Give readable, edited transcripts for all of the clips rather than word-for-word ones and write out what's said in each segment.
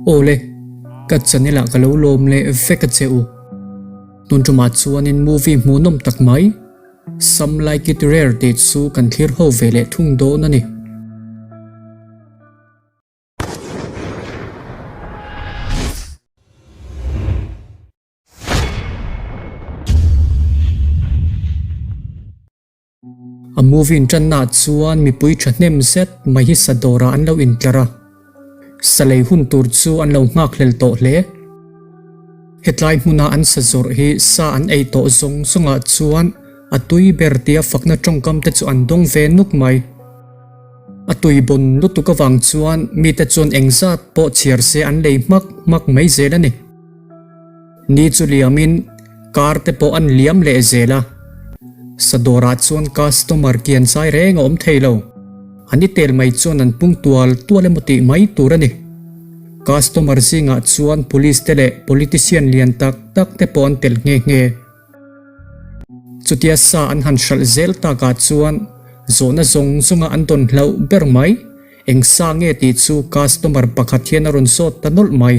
Awle, ka channel ah ka lo lawm leh vek a che u. Tun tumah chuanin movie hmuhnawm tak mai, Some Like It Rare tih chu kan thlir ho ve leh thung dawn a ni. A movie inṭannaah chuan mipui ṭhahnem zet mai hi sa dawrah an lo intlar a, sa lei hun tur chu an lo nghakhlel tawh hle. Hetlai hmuna an sa zawrh hi sa an ei tawh zawng zawngah chuan a tui ber tia fakna ṭawngkam te chu an dawng ve nuk mai. A tui bawn lutuk avang chuan mite chuan engzat pawh chhiar se an lei hmak hmak mai zel a ni. Ni chu liamin car te pawh an liam leh zel a, Sadawrah chuan customer kian zai reng a awm thei lo. An i tel mai chuan an pung tual tual emaw tih mai tur a ni. Customer zingah chuan police te leh politician lian tak tak te pawh an tel nghe nghe. Chutia sa an han hralh zel takah chuan zawhna zawng zawnga an dawn hlauh ber mai. Eng sa nge tih chu customer pakhat hian a rawn zawt ta nawlh mai.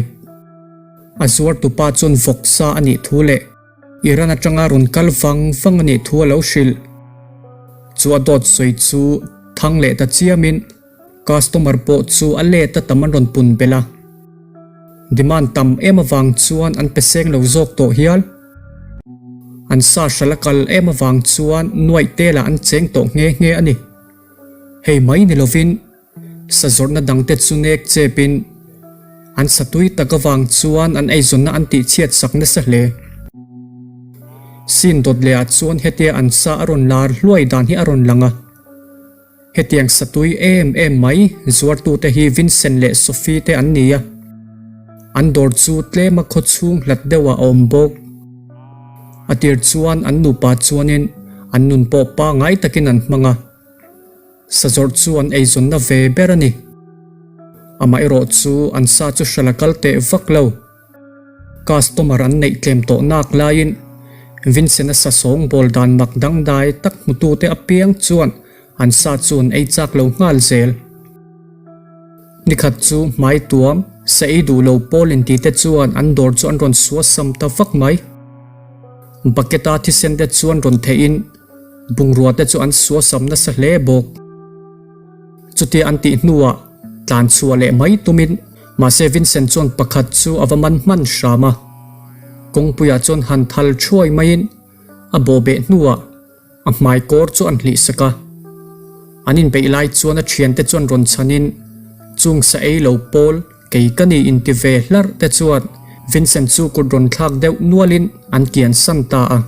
A zuartupa chuan vawk sa a nih thu leh Iran atanga rawn kal vang vang a nih thu a lo hrilh. Chu a dawt sawi chu thang leh ta chiamin customer pawh chu a let a tam an rawn pun belh a. Demand tam em avang chuan an pe seng lo zawk tawh hial. An sa hralh a kal em avang chuan nuaih telah an cheng tawh nghe nghe a ni. Hei mai ni lovin sa zawrhna dangte chu nek chepin an sa tui tak avang chuan an eizawnna an tihchhiat sak nasa hle. Sin dawt lehah chuan hetia an sa a rawn lar hluai dan hi a rawn lang a. Hetiang sa tui em em mai zuartute hi Vincent leh Sophie te an ni a. An dawr chu tlema khawchhung hlat deuhah a awm bawk. A tir chuan an nupa chuanin an nun pawh pangai takin an hmang a, sazawrh chu an eizawnna ve ber a ni. Amaherawh chu an sa chu hralh a kal teh vak lo. Customer an neih tlem tawh nak laiin Vincent-a sa sawngbawl dan mak dangdai tak hmutute apiang chuan an sa chu an ei chak lo nghal zel. Nikhat chu hmai tuam, sa ei duh lo pawl inti te chuan an dawr chu an rawn suasam ta vak mai. Bucket a thisen te chuan rawn theihin bungrua te chu an suasam nasa hle bawk. Chutia an tih hnuah tlan chhuah leh mai tumin mahse Vincent chuan pakhat chu a va man hman hram a. Kawngpuiah chuan han thal thuai maiin a bawhbeh hnuah A hmai kawr chu an hlih sak a, an inbeih lai chuan a thiante chuan rawn chhanin chung sa ei lo pawl kei ka ni inti ve hlarh te chuan Vincent chu kut rawn thlak deuh nualin an kian san ta a.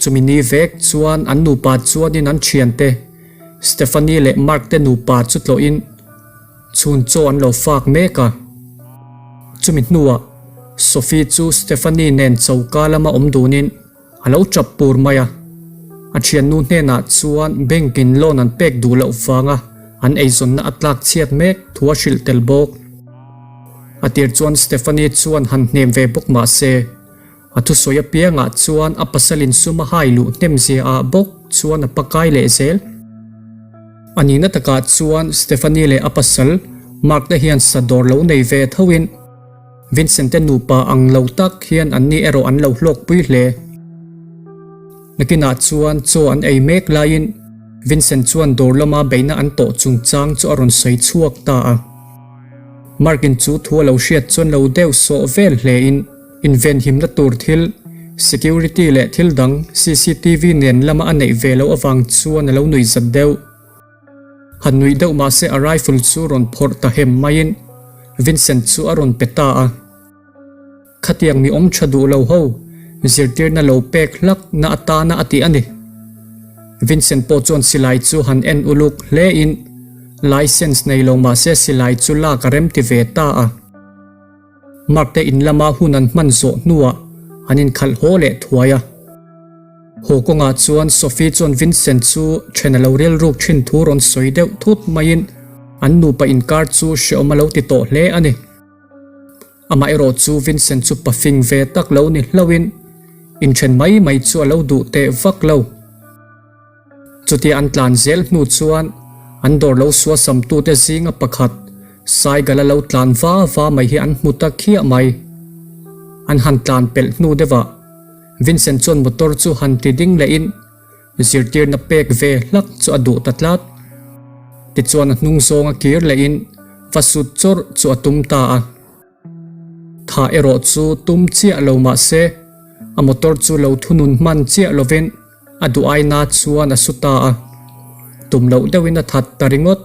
Chumi ni vek chuan an nupa chuanin an thiante Stephanie leh Mark te nupa chu tlawhin chhun chaw an lo fak mek a. Chumi hnuah Sophie chu Stephanie nen choka lama awm dunin A lo chap pur mai a, a thiannu hnenah chuan bank in loan an pek duh loh vanga an eizawnna a tlak chhiat mek thu a hrilh tel bawk. A tir chuan Stephanie chuan han hnem ve bawk mah se, a thusawi apiangah chuan a pasal in sum a hai luh hnem zia ah bawk chuan a pakai leh zel. A nihna takah chuan Stephanie leh a pasal Mark te hian sa dawr lo nei ve thoin, Vincent te nupa ang lo tak hian anni erawh an lo hlawkpui hle. Nakinah chuan chaw an ei mek laiin Vincent chuan dawr lama beihna an tawh chungchang chu a rawn sawi chhuak ta a. Mark-in chu thu a lo hriat chuan lo deuh sawh vel hlein invenhimna tur thil, security leh thil dang cctv nen lama a neih ve loh avang chuan a lo nuihzat deuh. Han nuih deuh mahse a rifle chu rawn phawrh ta hem maiin Vincent chu a rawn pe ta a. Khatiang mi awm tha duh lo ho zirtirna lo pek hlak na atana a ti a ni. Vincent pawh chuan silai chu han en uluk hle in license nei lo mahse silai chu lak a remti ve ta a. Mark te in lama hun an hman zawh hnuah an inkhalh haw leh thuai a. Haw kawngah chuan Sophie chuan Vincent chu then a lo rilruk thin thu rawn sawi deuh thut maiin an nupa inkar chu hreawm a lo ti tawh hle a ni. Amaherawh chu Vincent chu pafing ve tak lo ni hlauhin inthen mai mai chu a lo duh teh vak lo. Chutia an tlan zel hnu chuan an dawr lo suasamtute zinga pakhat. Cycle a lo tlan va va mai hi an hmu ta khiah mai. An han tlan pelh hnu deuh ah Vincent chuan motor chu han ti ding leh in zirtirna pek ve hlak chu a duh ta tlat. Tichuan a hnung zawng a kir leh in va sut chawrh chu a tum ta a. Tha erawh chu tum chiah lo mah se a motor chu lo thunun hman chiah lovin a duh aina chuan a su ta a, tum loh deuhin a that ta ringawt.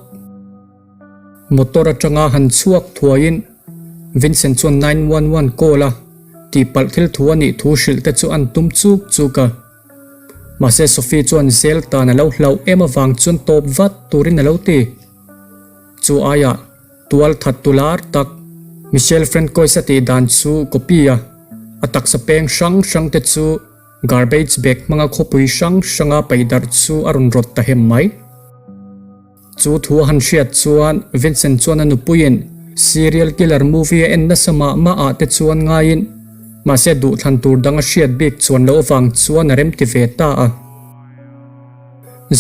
Motor atanga han chhuak thuaiin Vincent chuan 911 call a tihpalh thil thu a nih thu hrilh te chu an tum chuk chuk a. Mahse Sophie chuan zel tan a lo hlauh em avang chuan tawp vat turin a lo ti. Chu aiah tual that tu lar tak Michelle Francois a tih dan chu copy a, a taksa peng hrang hrang te chu garbage bag hmanga khawpui hrang hranga paihdarh chu a rawn rawt ta hem mai. Chu thu a han hriat chuan Vincent chuan a nupuiin serial killer movie a en nasa mah mah ah te chuan ngaiin mahse duhthlan tur dang a hriat bik chuan loh avang chuan a remti ve ta a.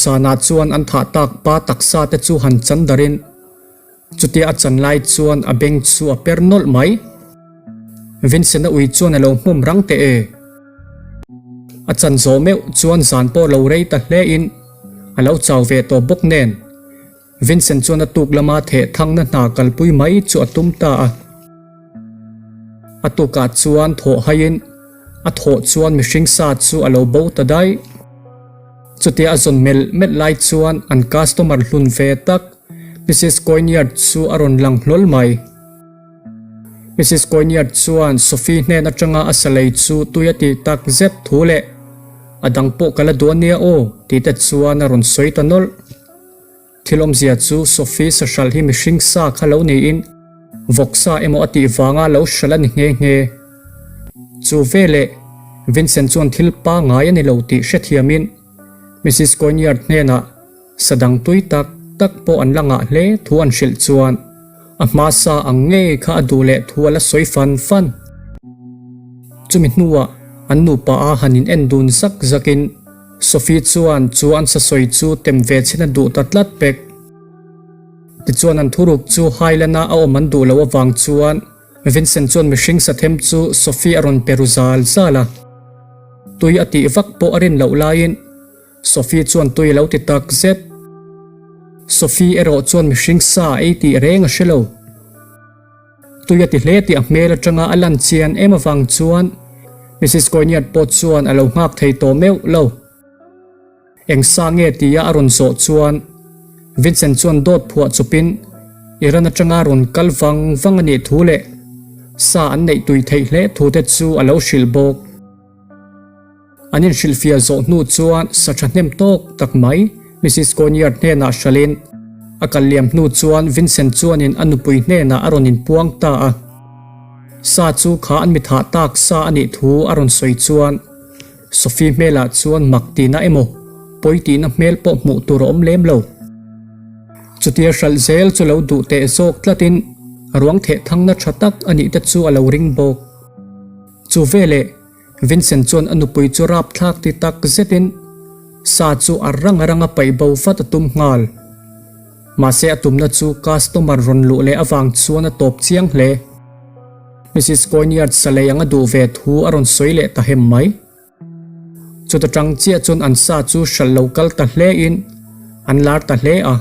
Zanah chuan an thah tak pa taksa te chu han chan darin chutia a chan lai chuan a beng chu a per nawlh mai. Vincent-a ui chuan a lo hmawm rang teh e. A chan zawh meuh chuan zan pawh lo rei ta hle in a lo chau ve tawh bawk nen Vincent chuan a tuk lama theh thangna hna kalpui mai chu a tum ta a. A tukah chuan thawh haiin a thawh chuan mihring sa chu a lo bo ta daih. Chutia a zawn melh melh lai chuan an customer hlun ve tak Missus Coinyard chu a rawn lang hlawl mai. Missus Coinyard chuan Sophie hnen atanga a salei chu tui a tih tak zet thu leh a dang pawh ka la duh a nia aw tih te chuan a rawn sawi ta nawlh. Thil awmzia chu Sophie sahral hi mihring sa kha lo niin vawksa emaw a tih vanga lo hral a ni nghe nghe. Chu veleh Vincent chuan thil pangngai a ni lo tih hrethiamin Missus Coinyard hnenah Sa dang tui tak tak pawh an la ngah hle thu an hrilh chuan a hma sa ang ngei kha a duh leh thu a la sawi fan fan. Chumi hnuah an nupa a han in en dun zak zakin Sophie chuan chu an sa sawi chu tem ve chhin a duh ta tlat pek. Tichuan an thuruk chu Highland-a a awm an duh loh avang chuan Vincent chuan mihring sa them chu Sophie a rawn pe ru zal zal a. Tui a tih vak pawh a rin loh laiin Sophie chuan tui a lo ti tak zet. Sophie erawh chuan mihring sa a ei tih reng a hre lo. Tui a ti hle tih a hmel atanga a lan chian em avang chuan Missus Coignard pawh chuan a lo nghak thei tawh meuh lo. Eng sa nge tia a rawn zawh chuan Vincent chuan dawt phuah chawpin Iran atanga rawn kal vang vang a nih thu leh sa an neih tui theih hle thu te chu a lo hrilh bawk. An inhrilhfiah zawh hnu chuan sa thahnem tawk tak mai Missus Conyard hnenah hralhin a kal liam hnu chuan Vincent chuanin a nupui hnenah a rawn inpuang ta a. Sa chu kha an mithah tak sa a nih thu a rawn sawi chuan Sophie hmelah chuan mak tihna emaw pawi tihna hmel pawh hmuh tur a awm lem lo. Chutia hralh zel chu lo duh teh zawk tlatin ruang theh thangna tha tak a nih te chu a lo ring bawk. Chu veleh Vincent chuan a nupui chu rapthlak ti tak zetin sa chu a rang a ranga paih bo vat a tum nghal. Mahse a tumna chu customer rawn luh leh avang chuan a tawp chiang hle. Missus Coinyard salei anga duh ve thu a rawn sawi leh ta hem mai. Chuta tang chiah chuan an sa chu hralh lo kal ta hle in an lar ta hle a.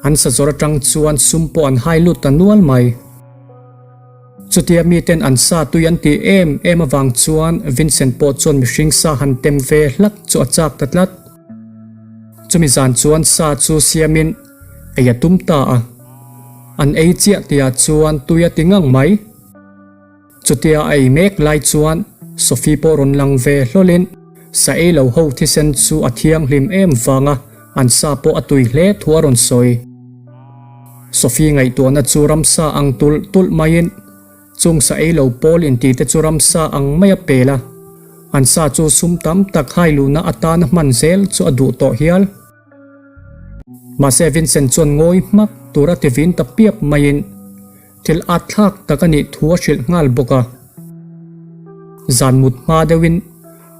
An sa zawr atang chuan sum pawh an hai lut ta nual mai. Chutia miten an sa tui an tih em em avang chuan Vincent pawh chuan mihring sa han tem ve hlak chu a chak ta tlat. Chumi zan chuan sa chu siamin ei a tum ta a. An ei chiah tihah chuan tui a ti ngang mai. Chutia a ei mek lai chuan Sophie pawh rawn lang ve hlawlin sa ei lo ho thisen chu a thianghlim em vanga an sa pawh a tui hle thu a rawn sawi. Sophie ngaihtuahna chu ramsa ang tulh tulh maiin chung sa ei lo pawl inti te chu ramsa ang mai a pel a, an sa chu sum tam tak hai luhna atana hman zel chu a duh tawh hial. Mahse Vincent chuan ngawi hmak tur a ti vin ta piap maiin Thil at thlak tak a nih thu a hrilh nghal bawk a. Zan mut hma deuhin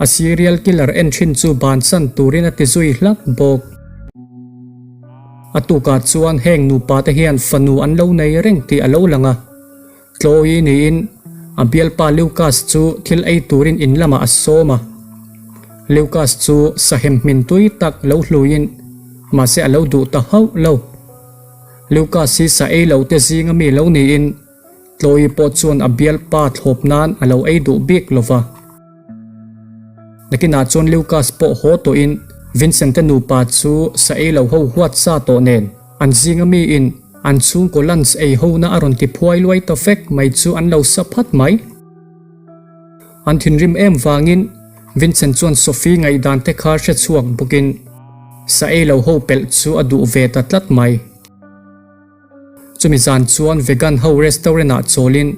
a serial killer en thin chu bansan turin a ti zui hlak bawk. A tukah chuan heng nupa te hian fanu an lo nei reng tih a lo lang a. Chloe niin a bialpa Lucas chu thil ei turin in lamah a sawm a. Lucas chu sahem hmin tui tak lo hluiin mahse a lo duh ta hauh lo. Lucas hi sa ei lo te zinga mi lo niin Chloe pawh chuan a bialpa thlawp nan a lo ei duh bik lo va. Nakinah chuan Lucas pawh haw tawhin Vincent te nupa chu sa ei lo ho huat sa tawh nen an zinga miin an chhungkaw lunch ei hona a rawn ti phuai luai ta vek mai chu an lo sa phat mai. An thinrim em vangin Vincent chuan Sophie ngaihdan te kha hre chhuak bawkin sa ei lo ho pelh chu a duh ve ta tlat mai. Chumi zan chuan vegan ho restaurant ah chawlin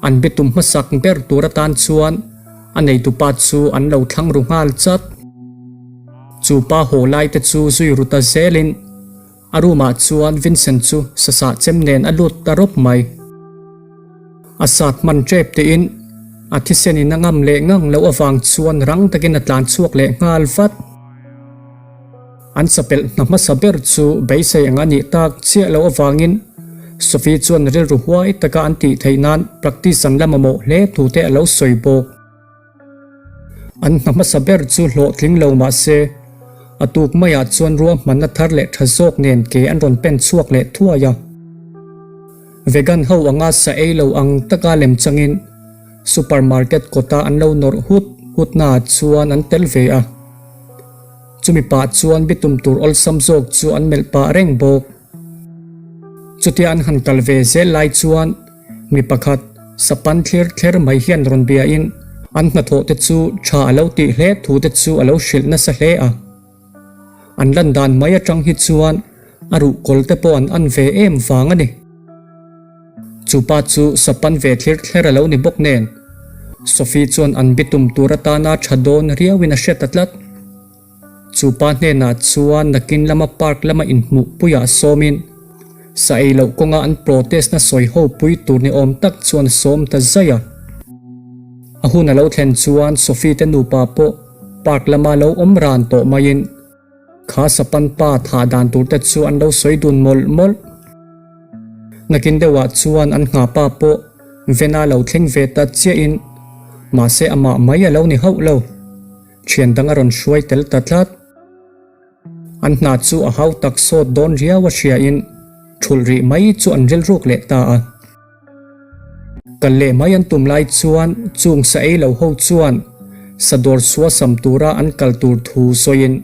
an bitum hmasak ber tur atan chuan a neitupa chu an lo thlang ru nghal chat. Chu pa haw lai te chu zui ru ta zelin a room ah chuan Vincent chu sasah chem nen a lut ta rawp mai. A sat hman tep tiin a thisen in a ngam leh ngang loh avang chuan rang takin a tlan chhuak leh nghal vat. An chapelh hna hmasa ber chu beisei ang a nih tak chiah loh avangin Sophie chuan rilru huai taka an tih theih nan practice an la mamawh hle thu te a lo sawi bawk. An hna hmasa ber chu hlawhtling lo mah se, a tuk maiah chuan ruahmanna thar leh tha zawk nen ke an rawn pen chhuak leh thuai a. Vegan ho anga sa ei lo ang taka lem changin supermarket kawta an lo nawrh hut hutnaah chuan an tel ve a. Chumi pah chuan bitum tur awlsam zawk chu an melh pah reng bawk. Chutia an han kal ve zel lai chuan mi pakhat sapan thlir thler mai hian rawn biain an hnathawh te chu tha a lo tih hle thu te chu a lo hrilh nasa hle a. An lan dan mai atang hi chuan a ruhkawl te pawh an an ve em vang a ni. Chu pa chu sapan ve thlir thler a lo ni bawk nen, Sophie chuan an bitum tur atana tha dawn riauin a hre ta tlat. Chu pa hnenah chuan nakin lama park lama inhmuh puiah sawmin sa ei loh kawnga an protest na sawi ho pui tur ni awm tak chuan a sawm ta zaih a. A hun a lo thlen chuan Sophie te nupa pawh park lama lo awm ran tawh maiin, Kha sapan pa thah dan tur te chu an lo sawi dun mawlh mawlh. Nakin deuhah chuan an ngha pa pawh Vena lo thleng ve ta chiahin mahse amah mai a lo ni hauh lo. Thian dang a rawn hruai tel ta tlat. An hna chu a hau tak sawt dawn riau a hriain thulh rih mai chu an rilruk leh ta a. Kal leh mai an tum lai chuan chung sa ei lo ho chuan sa dawr chhuah sam tura an kal tur thu sawiin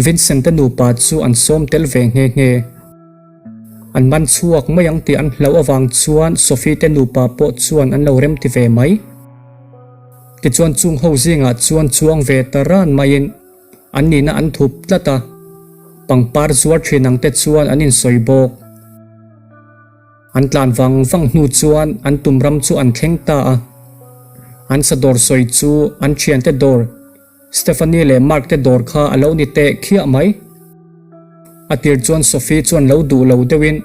Vincent te nupa chu an sawm tel ve nghe nghe. An man chhuak mai ang tih an hlauh avang chuan Sophie te nupa pawh chuan an lo remti ve mai. Tichuan chung ho zingah chuan chuang ve ta ran maiin an nihna an thup tlat a, pangpar zuar thin ang te chuan an insawi bawk. An tlan vang vang hnu chuan an tum ram chu an thleng ta a. An sa dawr sawi chu an thiante dawr, Stephanie leh Mark te dawr kha a lo ni teh khiah mai. A tir chuan Sophie chuan lo duh lo deuhin,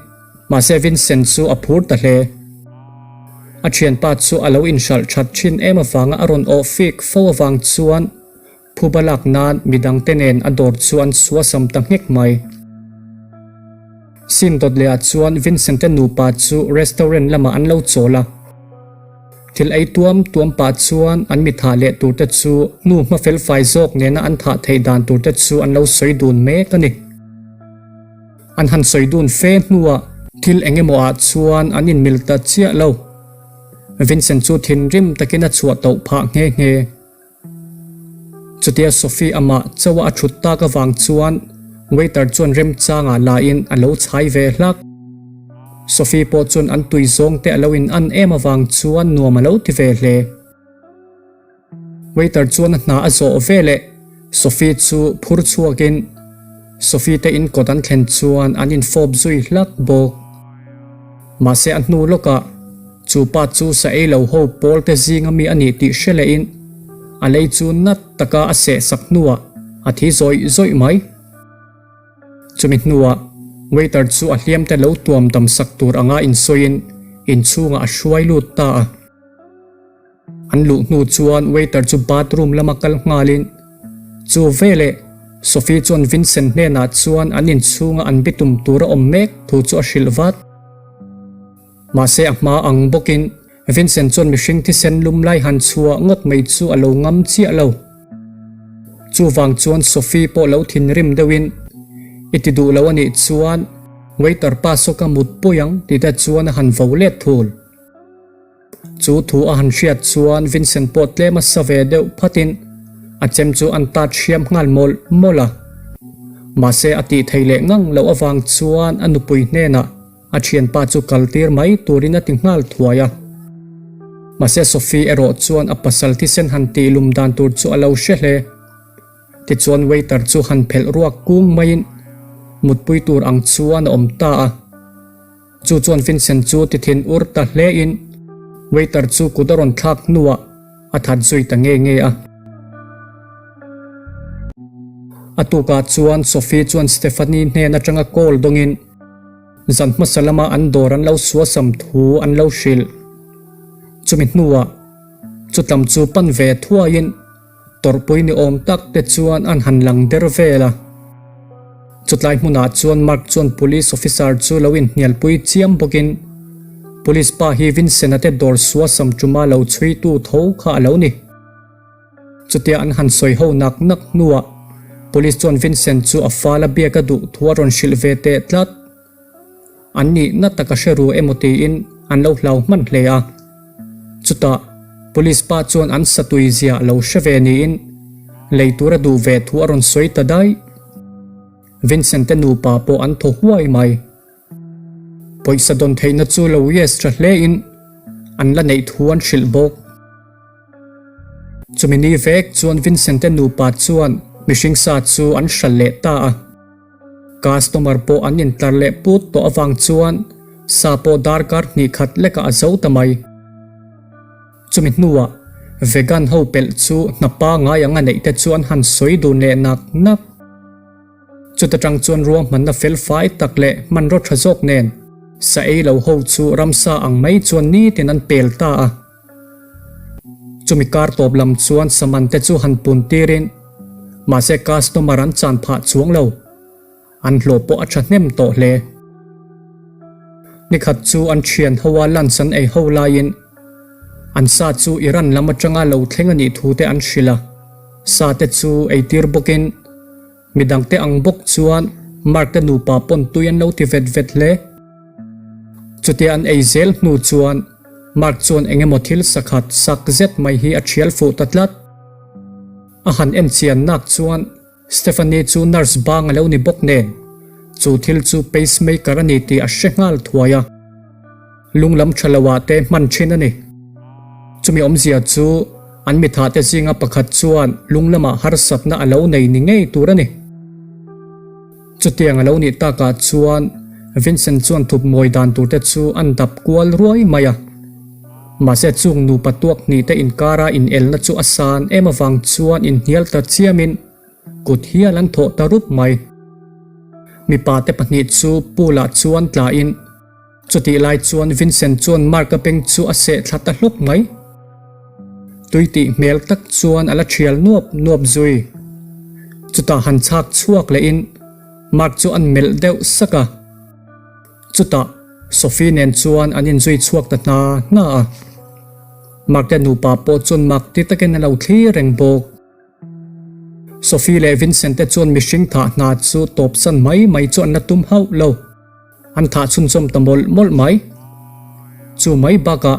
mahse Vincent chu a phur ta hle. A thianpa chu a lo inhralh that thin em avanga a rawn awh fik fo avang chuan Phuba lak nan midangte nen a dawr chu an suasam ta nghek mai. Sim dawt leh ah chuan Vincent te nupa chu restaurant lamah an lo chawl a. Thil ei tuam tuam pah chuan an mi thah leh tur te chu hnu hma fel fai zawk nena an thah theih dan tur te chu an lo sawi dun mek a ni. An han sawi dun fe hnuah thil eng emaw ah chuan an inmil ta chiah lo. Vincent chu thinrim takin a chhuah tauh phah nghe nghe. Chutia Sophie amah chauha a thut tak avang chuan waiter chuan remchangah lain a lo chhai ve hlak. Sophie pawh chuan an tui zawng te a lo in an em avang chuan nuam a lo ti ve hle. Waiter chuan a hna a zawh veleh Sophie chu phur chhuakin Sophie te in kawt an thlen chuan an infawp zui hlak bawk. Mahse a hnu lawkah chu pa chu sa ei lo ho pawl te zinga mi a nih tih hre lehin a lei chu nat taka a seh sak hnuah a thi zawih zawih mai. Chumi hnuah waiter chu a hliam te lo tuam dam sak tur anga insawiin inchhungah a hruai lut ta a. An luh hnu chuan waiter chu bathroom lama kal nghalin chu veleh. Sophie chuan Vincent hnenah chuan an inchhunga an bitum tur a awm mek thu chu a hrilh vat. Mahse a hma ang bawkin Vincent chuan mihring thisen lum lai han chhuah ngawt mai chu a lo ngam chiah lo. Chuvang chuan Sophie pawh lo thinrim deuhin, I ti duh lo a nih chuan waiter pa saw ka mut pui ang ti te chuan a han vo let thul. Chu thu a han hriat chuan Vincent pawh tlem a sa ve deuh phatin a chem chu an tat hriam nghal mawlh mawlh a. Mahse a tih theih leh ngang loh avang chuan a nupui hnenah a thianpa chu kal tir mai turin a ti nghal thuai a. Mahse Sophie erawh chuan a pasal thisen han tih lum dan tur chu a lo hre hle. Tichuan waiter chu han phelh ruak kung maiin mutpui tur ang chuan a awm ta a. Chu chuan Vincent chu ti thin ur ta hle in waiter chu kut a rawn thlak hnuah a that zui ta nge nge a. A tukah chuan Sophie chuan Stephanie hnen atanga call dawngin zan hmasa lama an dawr an lo suasam thu an lo hrilh. Chumi hnuah chutlam chu pan ve thuaiin Tawrhpui ni awm tak te chuan an han lang der vel a. Chutlai hmunah chuan Mark chuan Police officer chu lo inhnialpui chiam bawkin Police pa hi Vincent-a te dawr sua sam tuma lo chhuitu tho kha a lo ni. Chutia an han sawi ho nak nak hnuah Police chuan Vincent chu a fal a biak a duh thu a rawn hrilh ve teh tlat. An nihna tak a hre ru emaw tiin an lo hlau hman hle a. Chutah Police pa chuan an satui zia a lo hre ve niin lei tur a duh ve thu a rawn sawi ta daih. Vincent te nupa pawh an thaw huai mai. Pawisa dawn theihna chu lo yes tha hle in an la neih thu an hrilh bawk. Chumi ni vek chuan Vincent te nupa chuan mihring sa chu an hral leh ta a. Customer pawh an intlar leh put tawh avang chuan sa pawh darkar hnih khat lekah a zo ta mai. Chumi hnuah vegan ho pelh chu hna pangai anga neih te chu an han sawi dun leh nak nak. Chuta tang chuan ruahmanna fel fai tak leh hmanraw tha zawk nen sa ei lo ho chu ramsa ang mai chuan nitin an pel ta a. Chumi kar tawp lam chuan saman te chu han pun tirin mahse customer an chan phah chuang lo, an hlawh pawh a tha hnem tawh hle. Nikhat chu an thian ho a lunch an ei ho laiin an sa chu Iran lam atanga lo thleng a nih thu te an hrilh a, sa te chu ei tir bawkin Midangte ang bawk chuan Mark te nupa pawn tui an lo ti vet vet hle. Chutia an ei zel hnu chuan Mark chuan eng emaw thil sakhat sak zet mai hi a thial fuh ta tlat. A han en chian nak chuan Stephanie chu nurse bang a lo ni bawk nen chu thil chu pacemaker a ni tih a hre nghal thuai a. Lunglam tha lo ah te hman thin a ni. Chumi awmzia chu an mitha te zinga pakhat chuan lunglamah harsatna a lo nei ni ngei tur a ni. Chutiang a lo nih takah chuan Vincent chuan thup mawi dan tur te chu an dap kual ruai mai a. Mahse chung nupa tuak hnih te inkara inelna chu a san em avang chuan inhnial ta chiamin kut hial an thawh ta rup mai. Mipa te pahnih chu pool ah chuan tlain Chutih lai chuan Vincent chuan Mark-a beng chu a seh thla ta hlawk mai. Tui tih hmel tak chuan a la thial nuap nuap zui. Chutah han chhak chhuak lehin Mark chu an melh deuh sak a. Chutah Sophie nen chuan an inzui chhuak ta hna hna a. Mark-te nupa pawh chuan mak ti takin a lo thlir reng bawk. Sophie leh Vincent te chuan mihring thah hna chu tawpsan mai mai chu an la tum hauh lo. An thah chhunzawm ta mawlh mawlh mai. Chu mai bakah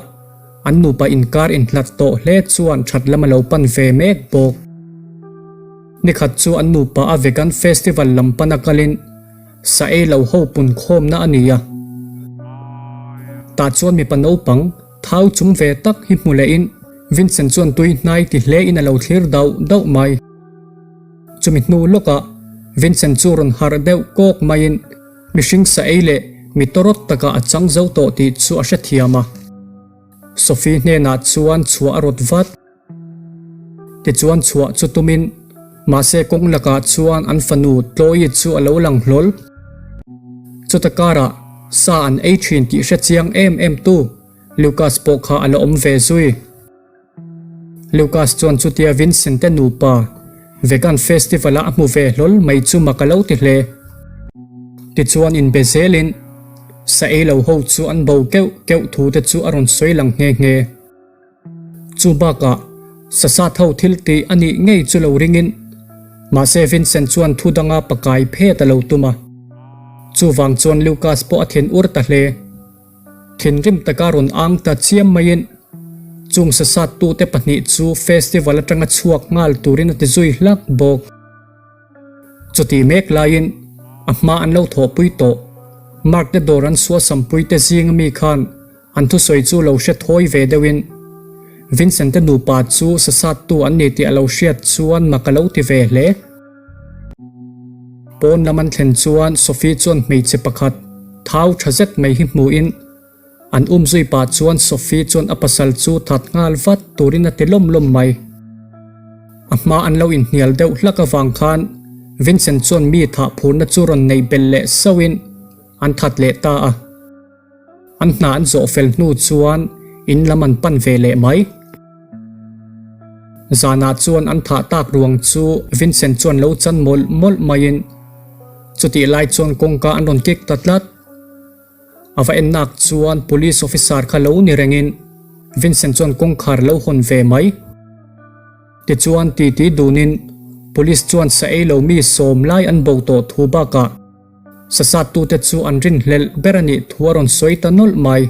an nupa inkar inhlat tawh hle chuan that lam a lo pan ve mek bawk. Nikhat chu an nupa a vegan festival lam pana kalin sa ei lo ho pun khawmna a ni a. Tah chuan mipa naupang Thau chung ve tak hi hmu lehin Vincent chuan tui hnai ti hlein a lo thlir dauh dauh mai. Chumi hnu lawkah Vincent chu rawn harh deuh kawk maiin mihring sa ei leh mi tawrawt takah a chang zo tawh tih chu a hrethiam a. Sophie hnenah chuan chhuah a rawt vat. Tichuan chhuah chu tumin mahse kawng lakah chuan an fanu Chloe chu a lo lang hlawl. Chuta karah sa an ei thin tih hre chiang em em tu Lucas pawh kha a la awm ve zui. Lucas chuan chutia Vincent te nupa. Vegan Festival a a hmu ve hlawl mai chu mak a lo ti hle. Tichuan inbe zelin sa ei lo ho chu an bo keuh keuh thu te chu a rawn sawi lang nghe nghe. Chu bakah sasat ho thil tih a nih ngei chu lo ringin mahse Vincent chuan thu danga pakai phet a lo tum a. Chuvang chuan Lucas pawh a thin ur ta hle. Thinrim taka rawn ang ta chiam maiin chung sasat tute pahnih chu festival atanga chhuak nghal turin a ti zui hlak bawk. Chutih mek laiin a hma an lo thawhpui tawh. Mark te dawr an suasampui te zing ami khan an thusawi chu lo hre thawi ve deuhin Vincent te nupa chu sasattu an ni tih a lo hriat chuan mak a lo ti ve hle. Pawn lam an thlen chuan Sophie chuan hmeichhe pakhat thau tha zet mai hi hmuhin An um zui pah chuan Sophie chuan a pasal chu that nghal vat turin a ti lawm lawm mai. A hma an lo inhnial deuh hlak avang khan Vincent chuan mi thah phurna chu rawn neih belh leh sauhin an that leh ta a. An hna an zawh fel hnu chuan in lam an pan ve leh mai. Zanah chuan an thah tak ruang chu Vincent chuan lo chan mawlh mawlh maiin chutih lai chuan kawngka an rawn kik ta tlat. A va en nak chuan police officer kha lo ni rengin Vincent chuan kawngkhar lo hawn ve mai. Tichuan titi dunin police chuan sa ei lo mi sawm lai an bo tawh thu bakah sasat tute chu an rinhlelh ber a nih thu a rawn sawi ta nawlh mai.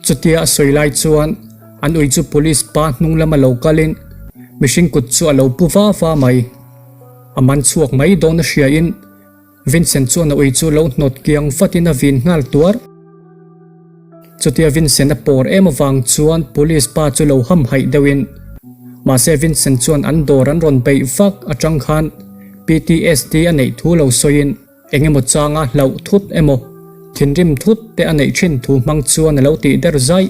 Chutia a sawi lai chuan an ui chu police pa hnung lama lo kalin mihring kut chu a lo pu va va mai. A man chhuak mai dawn a hriain Vincent chuan a ui chu lo hnawt kiang vatin a vin nghal tuar. Chutia Vincent a pawr em avang chuan police pa chu lo hamhaih deuhin mahse Vincent chuan an dawr an rawn beih vak atang khan PTSD a neih thu lo sawiin eng emaw changa hlauh thut emaw thinrim thut te a neih thin thu hmang chuan a lo tih der zaih.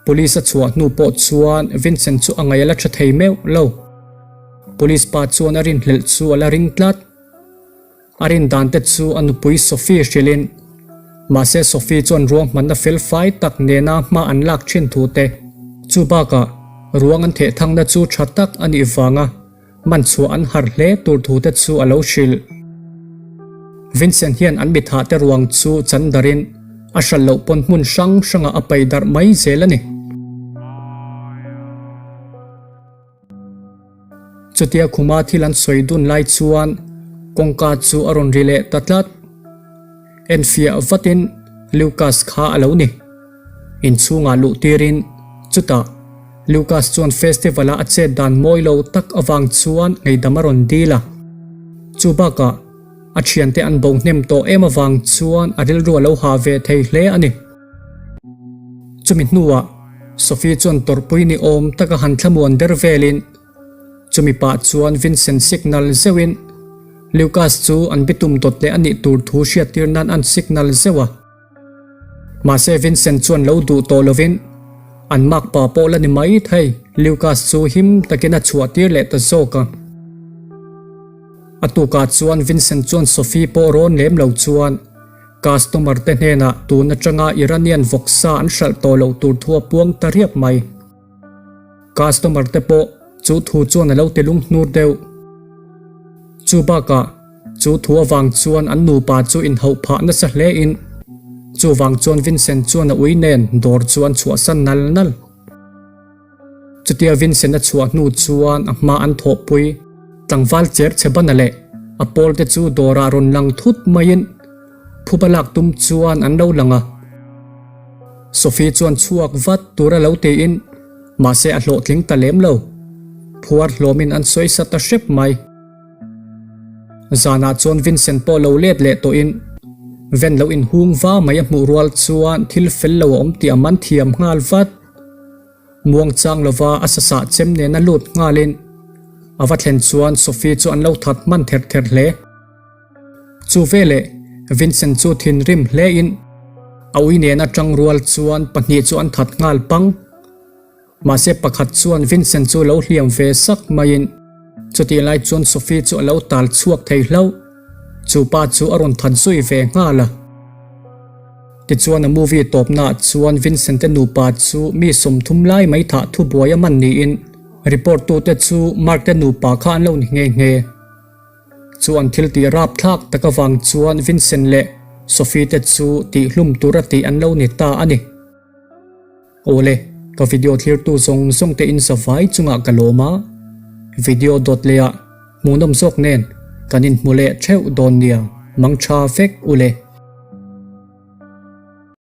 Police a chhuah hnu pawh chuan Vincent chu a ngaih a la tha thei meuh lo. Police pa chuan a rinhlelh chu a la ring tlat. A rin dan te chu a nupui Sophie hrilhin, mahse Sophie chuan ruahmanna fel fai tak nena hma an lak thin thu te, chu bakah ruang an theh thangna chu tha tak a nih vanga man chhuah an har hle tur thu te chu a lo hrilh. Vincent hian an mithah te ruang chu chan darin a hralh loh pawn hmun hrang hrangah a pai darh mai zel a ni. Chutia khuma thil an sawi dun lai chuan kawngka chu a rawn ri leh ta tlat. Enfiah vatin Lucas kha a lo ni. Inchhungah luh tirin chutah Lucas chuan festival-a a chet dan mawi lo tak avang chuan ngeihdam a rawn dil a. Chu bakah a thiante an bo hnem tawh em avang chuan a rilru a lo hah ve thei hle a ni. Chumi hnuah Sophie chuan tawrhpui ni awm taka han thlamuan der velin chumi pah chuan Vincent signal zeuhin Lucas chu an bitum dawt leh a nih tur thu hriattir nan an signal zeuh a. Mahse Vincent chuan lo duh tawh lovin an makpa pawh la ni mai thei Lucas chu him takin a chhuah tir leh ta zawk a. A tukah chuan Vincent chuan Sophie pawh rawn lem lo chuan Customer te hnenah tun atanga Iranian vawksa an hralh tawh loh tur thu a puang ta riap mai. Customer te pawh chu thu chuan a lo ti lung hnur deuh. Chu bakah chu thu avang chuan an nupa chu inhauh phah nasa hle in chuvang chuan Vincent chuan a ui nen dawr chu an chhuahsan nal nal. Chutia Vincent a chhuah hnu chuan a hma an thawhpui tlangval cher chhe bana leh a pawl te chu dawrah rawn lang thut maiin phuba lak tum chuan an lo lang a. Sophie chuan chhuak vat tur a lo tiin mahse a hlawhtling ta lem lo. Phuar hlawmin an sawi sa ta hrep mai. Zanah chuan Vincent pawh lo let leh tawhin ven lo inhung va mai a hmuh rual chuan thil fel lo a awm tih a man thiam nghal vat. Muang chang lova a sasah chem nena lut nghalin a va thlen chuan Sophie chu an lo that hman ther ther hle. Chu veleh Vincent chu thinrim hlein a ui nena tang rual chuan pahnih chu an that nghal pang. Mahse pakhat chuan Vincent chu lo hliam ve sak maiin chutih lai chuan Sophie chu a lo tal chhuak thei hlauh. Chu pa chu a rawn that zui ve nghal a. Tichuan a movie tawpnaah chuan Vincent-te nupa chu mi 30 lai mai thah thubuai a man niin. Report tute chu Mark te nupa kha an lo ni nghe nghe. Chu an thil tih rapthlak tak avang chuan Vincent leh Sophie te chu tihhlum tura tih an lo ni ta a ni. Awle, ka video thlirtu zawng zawng te in zavai chungah ka lawm a, video dawt leh ah hmuhnawm zawk nen kan inhmu leh theuh dawn nia, mang tha vek ule.